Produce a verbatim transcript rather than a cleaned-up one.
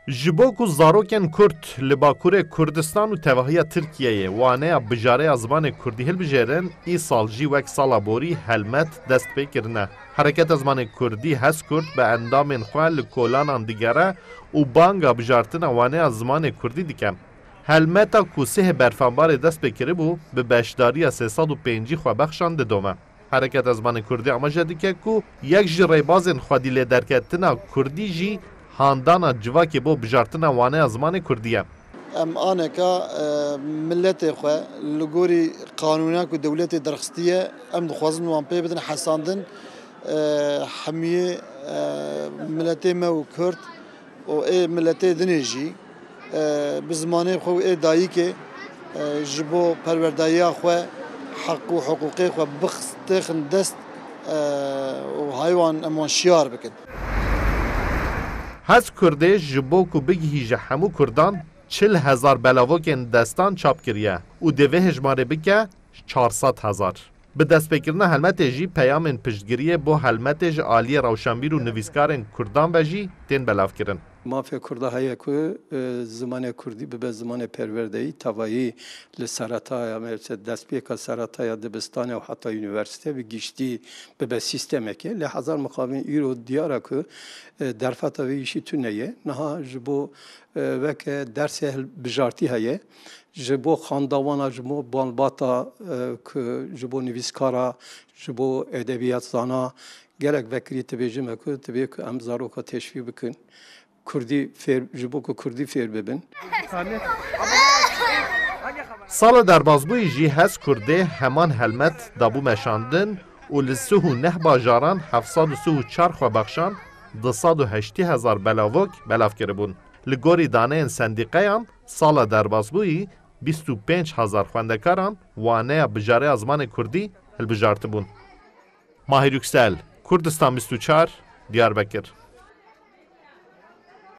Ji bo ku zarokên Kurd li Bakurê Kurdistan û tevahiya Tirkiyeyê waneya bijareya zimanê Kurdî hilbijêrin, îsal jî wek sala borî helmet dest pê kirine. Hereketa Zimanê Kurdî, HezKurd, bi endamên xwe li kolanan digere û banga bijartina waneya zimanê Kurdî dike. Helmeta ku sihê berfanbarê dest pê kiribû, bi beşdariya sê sed û pêncî xwebexşan didome. Hereketa Zimanê Kurdî amaje dike ku yek ji rêbazên xwedî lê derketina Kurdî jî handana civakê bo bijartina waneya zimanê Kurdî ye. Em aneka, e, miletê xwe li gorî qanûna ku dewletê derxistiye, em dixwazin wan pê bidin hesandin, e, hemiyê, e, miletê me û Kurd û ê miletê dinê jî, e, bi zimanê xwe û ê dayikê, e, ji bo perwerdayiya xwe, heq û hiqûqê xwe bixtêxin dest, e, û haywan em wan şiyar bikin. HezKurdê ji bo ku bigihîje hemû Kurdan, çil hezar belavokên destan çap kiriye û dê vê hejmarê bike çar sed hezar. Bi destpêkirina helmetê jî peyamên piştgiriyê bo helmetê ji aliyê rewşenbîr û nivîskarên Kurdan ve jî tên belavkirin. Mafê Kurda heye ku, e, zimanê Kurdî bibe zimanê perwerdeyî, tevayî li seretaya, mesela destpêka seretaya dibistanê û heta unîversîte bi giştî bibe sîstemekê. Lê hezar mixabin îro diyar e ku, e, derfeta vê îşî tune ye. Niha ji bo, e, weke dersê hilbijartî heye. Ji bo xandawana, ji bo malbata, e, ku ji bo nivîskara, ji bo edebiyatzana gelek vekirî dibêjime ku divê ku em zaroka teşvîq bikin. Kurdî fêr, ji bo ku Kurdî fêr bibin. Sala derbazbûyî jî HezKurdê heman helmet dabû meşandin û li sih û neh bajaran heft sed û sih û çar xwebexşan du sed û heştî hezar belavok belav kiribûn. Li gorî daneyên sendîqeyan, sala derbazbûyî bîst û pênc hezar xwendekaran waneya bijareya zimanê Kurdî hilbijartibûn. Mahir Yüksel, Kurdistan bîst û çar, Diyarbekir.